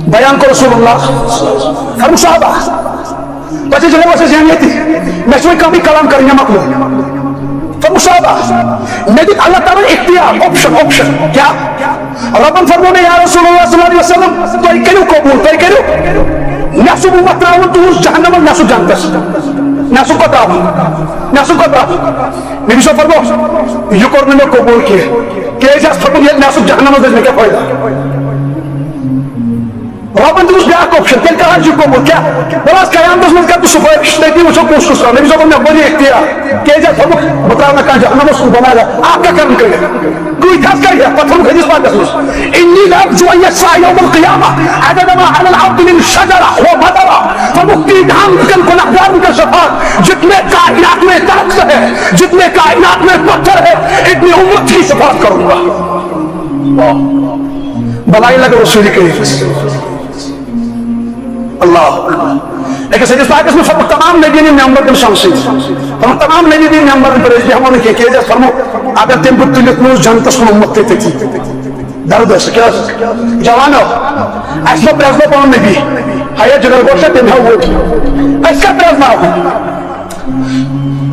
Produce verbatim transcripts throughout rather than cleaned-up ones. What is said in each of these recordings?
بیان کوٚر رسول اللہ۔ فرموو صحابہ، تۄہہِ چھا جناب ٲسۍ یعنی ییٚتہِ؟ مےٚ چھُ وۄنۍ کمٕے کلام کرٕنۍ، مےٚ مۄکلو۔ فرموو صحابہ، مےٚ دیُت اللہ تعالیٰ ہن اختیار، option، option۔ کیٛاہ؟ رۄبن فرموو مےٚ، یا رسول اللہ صلی اللہ علیہ وسلم، تُہۍ کٔرِو قبوٗل، تُہۍ کٔرِو۔ مےٚ چھُ وۄنۍ ترٛاوُن تُہُنٛد جہنمس، مےٚ چھُ جنتس۔ مےٚ چھُ کوٚت ترٛاوُن؟ مےٚ چھُ کوٚت ترٛاوُن؟ نبی صٲب فرموو، یہِ کوٚر نہٕ مےٚ قبوٗل کینٛہہ۔ کیٛازِ آسہِ تھوٚمُت ییٚلہِ مےٚ سُہ جہنمس دٔسۍ، مےٚ کیٛاہ فٲیدٕ؟ رۄبن دیُتُس بیٛاکھ option، تیٚلہِ کر حظ یہِ قبوٗل؟ کیٛاہ؟ وَلہٕ حظ قیامتس منٛز کر ژٕ سُفٲرِش، تٔتی وٕچھو کُس کُس ترٛاوِ۔ نبی صٲبن، مےٚ کوٚر یہِ اختیار، کیٛازِ اَتھ تھوٚمُت بہٕ ترٛاوٕ نہٕ کانٛہہ جہنمس کُن، بہٕ ما گژھٕ؟ اَکھ کیٛاہ کرُن کٔرِتھ؟ کۭتۍ حظ کرِ ہٮ۪تھ؟ پتہٕ تھوٚمُت حدیث پاکس منٛز، إني لأرجو أن يشفع يوم القيامة عدد ما على العبد من شجرة ومطرة۔ فرموو، تیٖتۍ ہن لُکن، گناہگار لُکن شفاعت، جتنے کائنات میں درخت ہے، جتنے کائنات میں پتھر ہے، اتنی امت کی شفاعت کروں گا۔ بلائے لگو رسول کریم۔ اللہ اکبر۔ أکِس حدیث پاکس منٛز فرموو، تمام نبی نے ممبر دِم شمسٕے۔ فرموو، تمام نبی دِم ممبر پر، أسۍ بیٚہمو نہٕ کینٛہہ، کیٛازِ اَسہِ فرموو، اگر تٔمۍ بہٕ تُلِتھ نوٗز جنتس کُن، اُمت تہِ تٔتی۔ درد ٲس، کیٛاہ ٲس؟ جوانو، اَسہِ ما پرٛزنو پنُن نبی؟ ہیا جگر گوشہ، تٔمۍ ہا ووت۔ أسۍ کَتھ پرٛزناوہون؟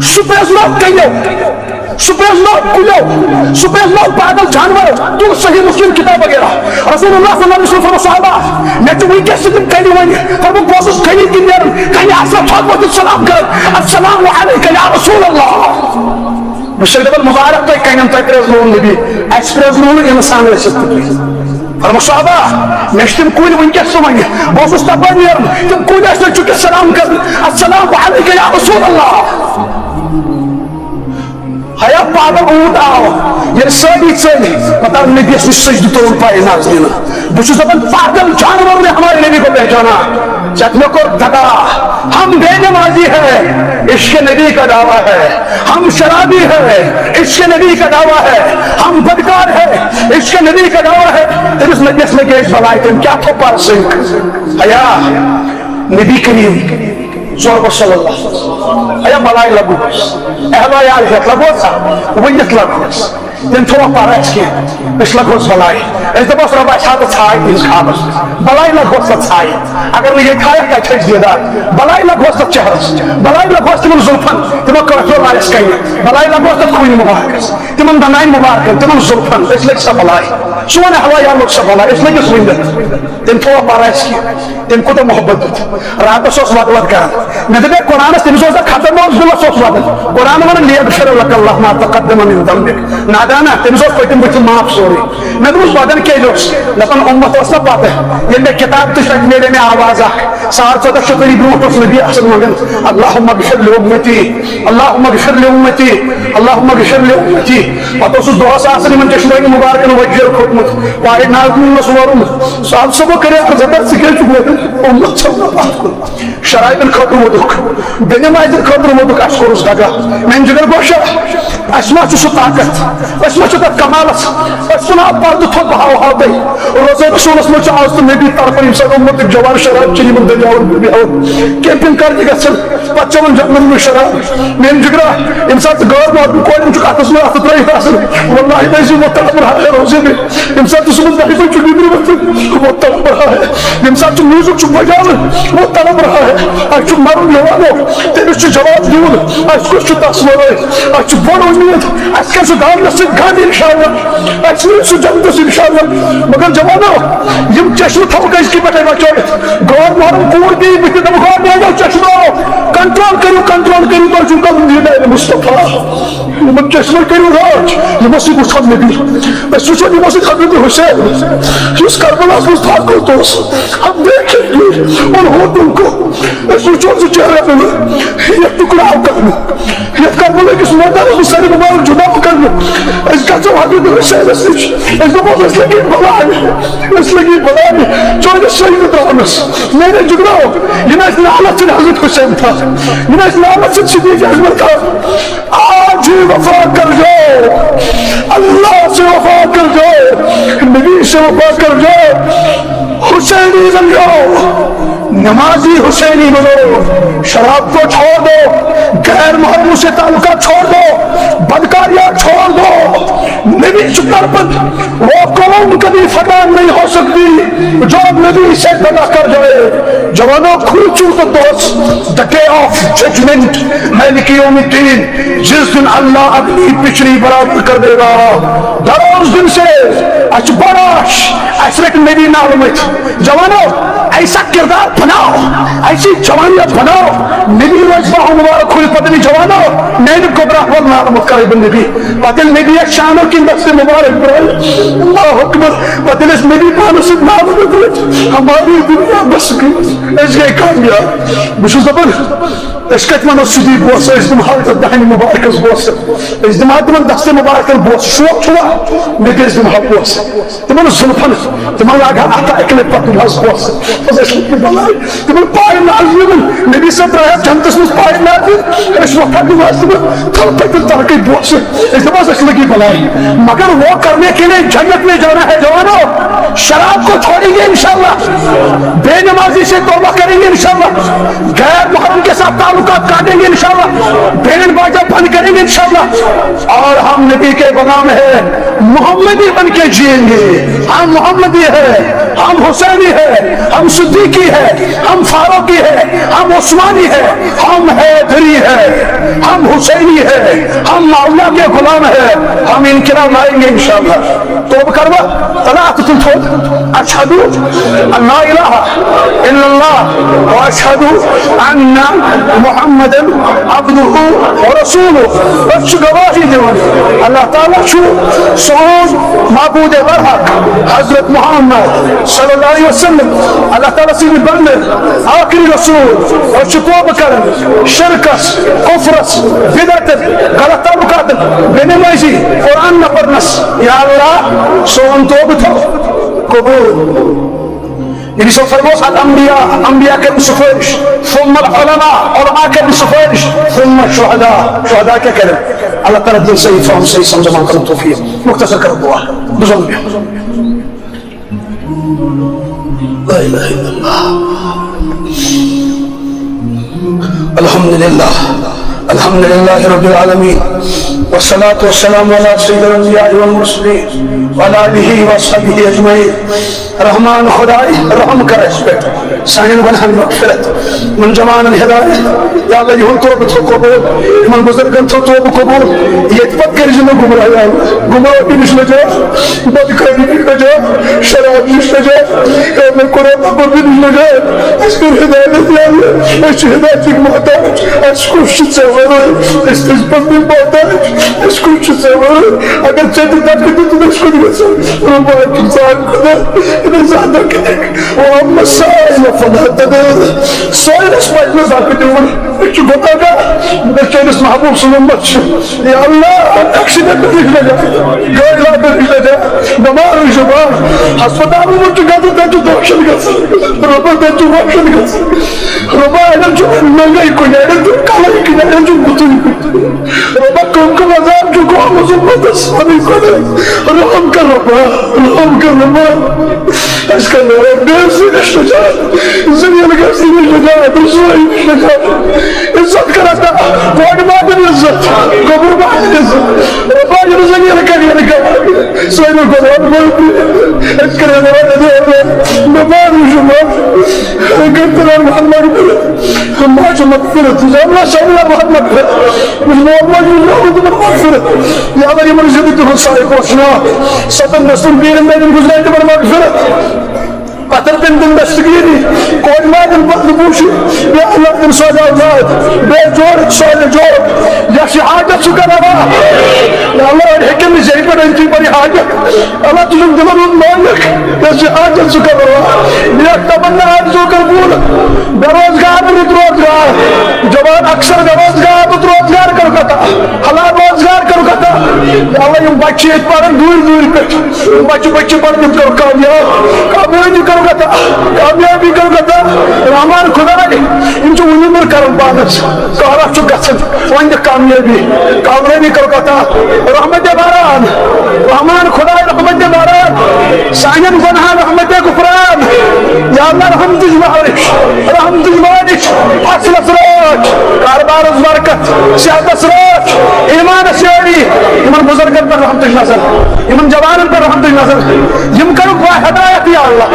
سُہ پرٛزنوو کَنیو، سُہ پرٛزنوو کُلیو، سُہ پرٛزنوو پاگل جانور، تُل صحیح مسلم کتاب وغیرہ۔ رسول اللہ صلی اللہ علیہ وسلم فرموو، صحابہ، مےٚ چھِ وٕنکیٚس تہِ تِم کَنہِ وَنہِ۔ فرموو، بہٕ اوسُس کَنہِ کِنۍ نیران، کَنہِ آسہٕ مےٚ تھوٚد ووٚتھمُت، سلام کران، السلام علیک یا رسول اللہ۔ بہٕ چھُس دَپان، مُبارک تۄہہِ کَنٮ۪ن، تۄہہِ پرٛزنووُ نبی، اَسہِ پرٛزنوو نہٕ اِنسان ٲسِتھ تہِ۔ فرموو، صحابہ، مےٚ چھِ تِم کُلۍ وٕنکیٚس تہِ وَنہِ، بہٕ اوسُس تَپٲرۍ نیران، تِم کُلۍ ٲسۍ نہٕ چُکہِ سلام کران، السلام علیک یا رسول اللہ۔ ہیا پاگل اونٹ آو، ییٚلہِ سٲری ژٔلۍ، پتہٕ آو نبیَس نِش سجدٕ تُلُن پایہِ نازنیٖنہٕ۔ بہٕ چھُس دَپان، پاگل جانور نے ہمارے نبی کو پہچانا۔ ژےٚ مےٚ کوٚر دغا، ہم بے نمازی ہے، عشق نبی کا دعویٰ ہے، ہم شرابی ہے، عشق نبی کا دعویٰ ہے، ہم بدکار ہے، عشق نبی کا دعویٰ ہے۔ تٔمِس نبیَس لگے أسۍ بلاے، تٔمۍ کیٛاہ تھوٚو پَرٕ سۭتۍ؟ ہیا نبی کریم۔ ژور بہٕ صلی اللہ۔ اے بلاے لگوس۔ اہلا یار ہیتھ لگوس۔ ؤنِتھ لگوس۔ تٔمۍ تھوٚو پَرٕ اَسہِ کینٛہہ۔ أسۍ لگوس بلاے۔ أسۍ دَپوس، رۄب، اَسہِ ہاو تہٕ ژھاے تِہنٛز خوابس۔ بلاے لگوس تَتھ ژھایہِ۔ اگر نہٕ ییٚتہِ ہایَکھ، تَتہِ چھِ أسۍ دیٖدار۔ بلاے لگوس تَتھ چہرس۔ بلاے لگوس تِمن زُلفن۔ تِمو کٲفِرو لارٮ۪س کَنہِ۔ بلاے لگوس تَتھ خوٗنہِ مُبارکس۔ تِمن دنٛدنہِ مُبارکن، تِمن زُلفن۔ أسۍ لٔگۍ سۄ بلاے۔ سون اہلا یار لوٚگ سۄ بلاے۔ أسۍ لٔگۍ أسۍ ؤنِتھ۔ تٔمۍ تھوٚو پَرٕ اَسہِ کینٛہہ۔ تٔمۍ کوٗتاہ محبت دیُت۔ راتس اوس وَتہٕ وَتہٕ کران۔ مےٚ دَپے قرآنس، تٔمِس اوس نہٕ ختم اوس، دِلس اوس وَدان۔ قرآن وَنان، "لیغفر لک اللہ ما تقدم من ذنبک۔" نادانا، تٔمِس اوس پٔتِم بٔتھِم معاف سورُے۔ مےٚ دوٚپُس، وَدان کیٛازِ اوس؟ دَپان، اُمت اوس نہ پتہ۔ ییٚلہِ مےٚ کِتاب تُج، تَتہِ میلے مےٚ آواز اکھ۔ ساڑ ژۄدہ شیٚتھ ؤری برونٛٹھ اوس نبی آسان منٛگان، "اللہم اغفر لامتی، اللہم اغفر لامتی، اللہم اغفر لامتی۔" پتہٕ اوسُس دۄہس آسان یِمن چشمٲنی مُبارکن وۄجر کھوٚتمُت۔ پایہِ ناز نیونس وورُن۔ صاحب صٲبو کریو عرض، دپان، "ژٕ کیٛازِ چھُکھ وۄتھان؟ اُمت چھَم نہٕ پتھ کُن۔" شرابن خٲطرٕ ووٚدُکھ، بے نمازن خٲطرٕ ووٚدُکھ، اَسہِ کوٚرُس دغا۔ میٛانہِ جگر گوشہ، اَسہِ ما چھُ سُہ طاقت؟ أسۍ ما چھِ تَتھ کمالس؟ أسۍ کُن آو پردٕ تھوٚد، بہٕ ہاوہاو تۄہہِ۔ روزے رسولس منٛز چھُ آز تہٕ نبی طرفہٕ ییٚمہِ ساتہٕ اُمتٕکۍ جوان شراب چیٚنۍ یِمن دٔریاون کُن بیٚہوان، camping کرنہِ گژھن، پتہٕ چٮ۪وان جنگلن منٛز شراب۔ میٛانہِ جگرا، ییٚمہِ ساتہٕ ژٕ غٲر محرم کورٮ۪ن چھُکھ اَتھس منٛز اَتھٕ ترٛٲوِتھ آسان، واللہ تۄہہِ چھُو وۄتھان بہٕ ہاوہاو روزے مےٚ۔ ییٚمہِ ساتہٕ ژٕ صُبحس دَہہِ بجہِ چھُکھ نِندرِ وۄتھان، وۄتھ تَلہٕ بہٕ ہاوہاو۔ ییٚمہِ ساتہٕ ژٕ music چھُکھ بجاوان، وۄتھ تَلہٕ بہٕ ہاوہاو۔ اَسہِ چھُ مرُن یِوان، تٔمِس چھُ جواب دیُن، اَسہِ کُس چھُ تَس وَرٲے؟ اَسہِ چھُ بٔڑ اُمید، اَسہِ کَرِ سُہ دامنَس سۭتۍ گنٛڈ اِنشاءاللہ، اَسہِ مِلہِ سُہ جنتَس اِنشاءاللہ۔ مگر جوانو، یِم چشمہٕ تھاوُکھ أزکہِ پٮ۪ٹھَے بچٲوِتھ۔ غٲر محرم کوٗر بیٚیہِ بٕتھِ دَپُن، غٲر محرم چشمہٕ، control کٔرِو، control کٔرِو، تۄہہِ چھُو کَرُن دیٖدارِ مُصطفیٰ۔ یِمن چشمن کٔرِو رٲچھ، یِمو سۭتۍ وٕچھو نبی۔ أسۍ وٕچھو یِمو سۭتۍ حضرت حسین، یُس کربلاہس منٛز طاقت اوس۔ ہم دیکھیں گے ان ہوتوں کو۔ أسۍ وٕچھو سُہ چہرٕ، یتھ ٹُکڑٕ آو کرنہٕ، یتھ کربلا کِس مٲدانس منٛز سرِ مُبارک جدا کرنہٕ۔ أسۍ گژھو حضرت حسینس نِش، أسۍ دپو، أسۍ لگے بلاے، أسۍ لگے بلاے چٲنِس سجدٕ تراونس۔ میانہِ جگرو، یِم ٲسۍ لعنت سٕنٛدۍ حضرت حسین تھا، یِم ٲسۍ لعنت سٕنٛدۍ صدیق اکبر تھا۔ آج ہی وفا کر جاؤ، اللہ سے وفا کر جاؤ، نبی سے وفا کر جاؤ، حسینی بن جاؤ، نمازی حسینی بنو، شراب کو چھوڑ دو، غیر محرموں سے تعلقات چھوڑ دو، بدکاریاں چھوڑ دو۔ نبی کی طرف وہ قوم کبھی فتح نہیں ہو سکتی جو نبی سے دغا کر جائے۔ جوانوں، کھل چوک دوست، the day of judgment، مالک یوم الدین، جس دن اللہ اپنی پچھڑی برابر کر دے گا۔ ڈرو اس دن سے، اچھ بڑاش، اچھ رٹ نبی نالمت۔ جوانو، ایسا کردار بناؤ، ایسی جوانیت بناؤ۔ نبی روز باہو مبارک کھل پتنی جوانو، نین گبراہ ول نالمت کرے بن نبی۔ پتن نبی شانو کن دست مبارک برائے۔ اللہ اکبر۔ پتن اس نبی پانس نالمت کرے۔ ہماری دنیا بس گئی، اس گئے کامیاب۔ بشو زبر، اس کتمن سدی بوسہ، اس دم حالت دہنی مبارک اس بوسہ۔ اس دم حالت دست مبارک بوسہ۔ شوق چھوا، نبی اس دم حال بوسہ۔ تمن زلفن، تمن لاگہا اتھٕ اکہِ لٹہِ پتہٕ دِمہس بوسہٕ۔ بس أسۍ چھِ بلاے، تمن پایہِ نازِ یِمن۔ نبی صٲب ترٛایہِ ہا جنتس منٛز پایہِ نازِ، أسۍ وۄتھان دِمہس تمن تھل پٔتِل تلکٕے بوسہٕ۔ أسۍ دَپہس أسۍ لٔگی بلاے۔ مگر وہ کرنے کے لیے جنت میں جانا ہے جوانو، شراب کو چھوڑیں گے انشاءاللہ، بے نمازی سے توبہ کریں گے انشاءاللہ، غیر محرم کے ساتھ تعلقات کاٹیں گے انشاءاللہ، بینڈ باجا بند کریں گے انشاءاللہ، اور ہم نبی کے غلام ہیں۔ محمدی بن کے جئیں گے۔ ہم محمدی ہے، ہم حسینی ہے، ہم صدیقی ہے، ہم فاروقی ہے، ہم عثمانی ہے، ہم حیدری ہے، ہم حسینی ہے، ہم معاویہ کے غلام ہے۔ ہم انقلاب لائیں گے انشاءاللہ۔ توبہ کروا، تلا اتھ تُل تھوٚد۔ اشہد ان لا الہ الا اللہ و اشہد ان محمدا عبدہ و رسولہ۔ أسۍ چھِ گواہی دِوان، اللہ تعالیٰ چھُ سون معبود برحق حضرت محمد صلی اللہ علیہ وسلم، اللہ تعالیٰ سٕنٛدۍ بندٕ، آخری رسول۔ أسۍ چھِ توبہٕ کران شرکس، کفرس، بدعتن، غلط تعلقاتن، بے نمازی، قرآن نہ پرنس۔ یا اللہ، سون توبہٕ تھٲو قبول۔ نبی صلی اللہ علیہ وسلم اوس الانبیاء، انبیاء کَرن سفٲرِش، ثم العلماء، علماء کَرن سفٲرِش، ثم الشہداء، شہداء کیٛاہ کَرن؟ اللہ تعالیٰ دِیِن صحیح فہم، صحیح سمجھ عمل کَرُن توفیٖق۔ مختصر کَرو دُعا، بہٕ زَن بیٚہمہٕ۔ لا الہ الا اللہ۔ الحمد للہ، الحمد للہ رب العالمین، والصلاة والسلام علی سید الانبیاء والمرسلین، وعلی آلہ واصحابہ اجمعین۔ رحمان خدای، رحم کر اَسہِ پٮ۪ٹھ، سانٮ۪ن گۄناہن مغفرت، یِمن جوانن ہدایت۔ یا اللہ، یِہُنٛد توبہٕ تھٲو قبول، یِمن بُزرگن تھٲو توبہٕ قبول۔ ییٚتہِ پتہٕ کٔرۍ زِ نہٕ گمراہ، یا اللہ، گمراہی نِش نجات، بدکاری نِش نجات، شراب نِش نجات۔ یا اللہ، قرآن پرنہٕ نِش نجات، اَسہِ کٔرۍ ہدایت، یا اللہ، أسۍ چھِ ہدایتٕکۍ محتاج۔ اَسہِ کُس چھُ ژےٚ وَرٲے؟ أسۍ تہِ چھِ پنٕنۍ محتاج۔ اَسہِ کُس چھُ ژےٚ وَرٲے؟ اگر ژےٚ تہِ دَکہٕ دیُتُن، أسۍ کوٚت گژھو؟ رۄبا، أسۍ چھِ زان خۄدا، أسۍ زان دَکہٕ دِکھ۔ وَأَمَّا السَّائِلَ فَلَا تَنْهَرْ۔ سٲیلَس پَزِ نہٕ دَکہٕ دیُن۔ أسۍ چھِ گۄناہگار۔ مگر چٲنِس محبوب سُنٛد اُمت چھُ۔ یا اللہ، ایکسیڈنٹ نِش نجات، گٲڑۍ لاگنہٕ نِش نجات، بٮ۪مار نِش نجات، ہسپتالَن منٛز چھُ گژھُن، تَتہِ چھُ دۄہ شٮ۪ن گژھان۔ رۄبا، تَتہِ چھُ وقت گژھان۔ رۄبا، اَڑٮ۪ن چھُ ننٛگَے کُنہِ، اَڑٮ۪ن چھُ کَلَے کُنہِ، اَڑٮ۪ن چھُ بُتھُے کُنہِ۔ رۄبا، کم کم عذاب چھُ گوٚمُت اُمتس، پنٕنۍ خۄداے۔ رحم کر رۄبا، رحم کر رۄبا۔ اَسہِ کر رۄبا، بے عزتی نِش نجات، ذلیل گژھنہٕ نِش نجات، رسوایی نِش نجات۔ عزت کر عطا، کورِ ماجہِ دِن عزت، گوٚبُر ماجہِ دِن عزت۔ رۄبا، یِم ذلیل کر، یِم کر۔ سٲنۍ غلام بٲے، أسۍ کر رۄبا، رۄبا، رۄبا، رحم کر رۄبا۔ اگر تران محمد، ماجہِ مغفرت، یا اللہ، سامنا محمد، مول موج، یا اللہ، تِمن مغفرت۔ یا اللہ، یِمن زِندٕ تِہُنٛد سایہِ پوشناو۔ ستن نسلن پیرن میانٮ۪ن گُزرے تِمن مغفرت۔ پتھر پٮ۪ن تِم دستگیری، کورِ ماجن پردٕ پوشی۔ یا اللہ، تِم صالح اولاد، بے جوڑ، صالح جوڑ۔ یا شہادت سُہ کروا۔ یا اللہ، ہیٚکن نہٕ زیٚیہِ پٮ۪ٹھ أنتھٕے پَرِ حاجت۔ اللہ، ژٕ چھُکھ دِلَن ہُنٛد مٲلِک، یۄس یہِ حاجت ژٕ کَر روا۔ نیک تمنا آرزو کَر پوٗرٕ۔ بے روزگار رُت روزگار، جوان اکثر بے روزگار، رُت روزگار کَرُکھ عطا۔ حلال روزگار کَرُکھ عطا۔ یا اللہ، یِم بَچہِ چھِ ییٚتہِ پَران دوٗرِ دوٗرِ پٮ۪ٹھ، یِم بَچہِ بَچہِ چھِ پَران، تِم کَرُکھ کامیاب، کامیابی کَرُکھ عطا، کامیابی کَرُکھ عطا۔ رحمان خداے، یِم چھِ وُنہِ عمر کَران پانَس، قہرَس چھُ گژھان۔ وۄنۍ دِ کامیٲبی، کامیٲبی کَرُکھ عطا۔ رحمت باران، رحمان خداے رحمت باران، سانٮ۪ن گۄناہَن رحمت غفران۔ یا اللہ رحمتٕچ بارش، رحمتٕچ بارش، فصلس رٲچھ، کاربارس برکت، صحتس رٲچھ، ایمانس یٲری، یِمن بزرگن پٮ۪ٹھ رحمتٕچ نظر، یِمن جوانن پٮ۪ٹھ رحمتٕچ نظر، یِم کرُکھ با ہدایت یا اللہ،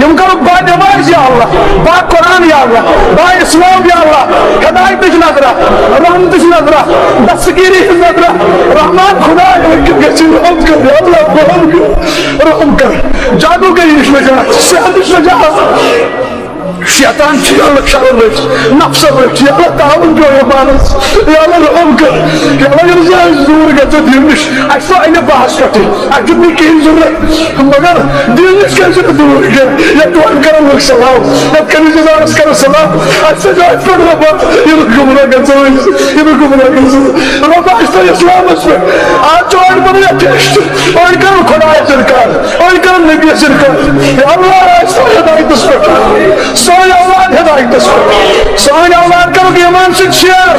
یِم کرُکھ با نماز یا اللہ، با قرآن یا اللہ، با اسلام یا اللہ، ہدایتٕچ نظرہ، رحمتٕچ نظرہ، دستگیری ہٕنٛز نظرہ، رحمان خدا ہیٚکہِ گٔژھِتھ، رحم کر یا اللہ، رحم کر، رحم کر، جادوگری نِش نجات، صحت نِش نجات۔ شیطان چھُ یا اللہ شرن رٔٹۍ، نفسن رٔٹۍ، یا اللہ تعاون پیوٚو یہِ پانس، یا اللہ رحم کر، یا اللہ ییٚلہِ زِ أسۍ دوٗر گژھو دِنہٕ نِش، اَسہِ چھُ اَنہِ بحث پٮ۪ٹھٕے، اَسہِ چھُنہٕ یہِ کِہیٖنۍ ضروٗرت، مگر دِنہٕ نِش کیٛازِ چھُنہٕ دوٗر کینٛہہ؟ یَتھ پٮ۪ٹھ کرو لُکھ سلام، یَتھ کٔرِو جِنابس کرو سلام، اَسہِ چھُ اَتھ پٮ۪ٹھ رۄبہ، ییٚلہِ گُمراہ گژھو أسۍ، ییٚلہِ گُمراہ گژھو، رۄبہ اَسہِ تھٲے اِسلامس پٮ۪ٹھ، آز چھُ أڑۍ بنان اٮ۪تھیسٹ، أڑۍ کران خۄدایس اِنکار۔ أڑۍ کرن نبیَس اِنکار۔ یا اللہ، أسۍ تھاو ہدایتس پٮ۪ٹھ۔ سٲنۍ اولاد ہدایتس پٮ۪ٹھ۔ سٲنۍ اولاد کرُکھ ایمان سۭتۍ شیر،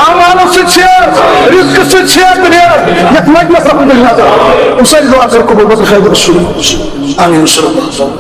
اعمالو سۭتۍ شیر، رزقہٕ سۭتۍ شیر تہٕ ریر۔ یتھ مجمس رحمتٕچ نظر۔ یِم سٲنۍ دعا کر قبول بطر خیر رسول۔ آمین صلی اللہ علیہ وسلم۔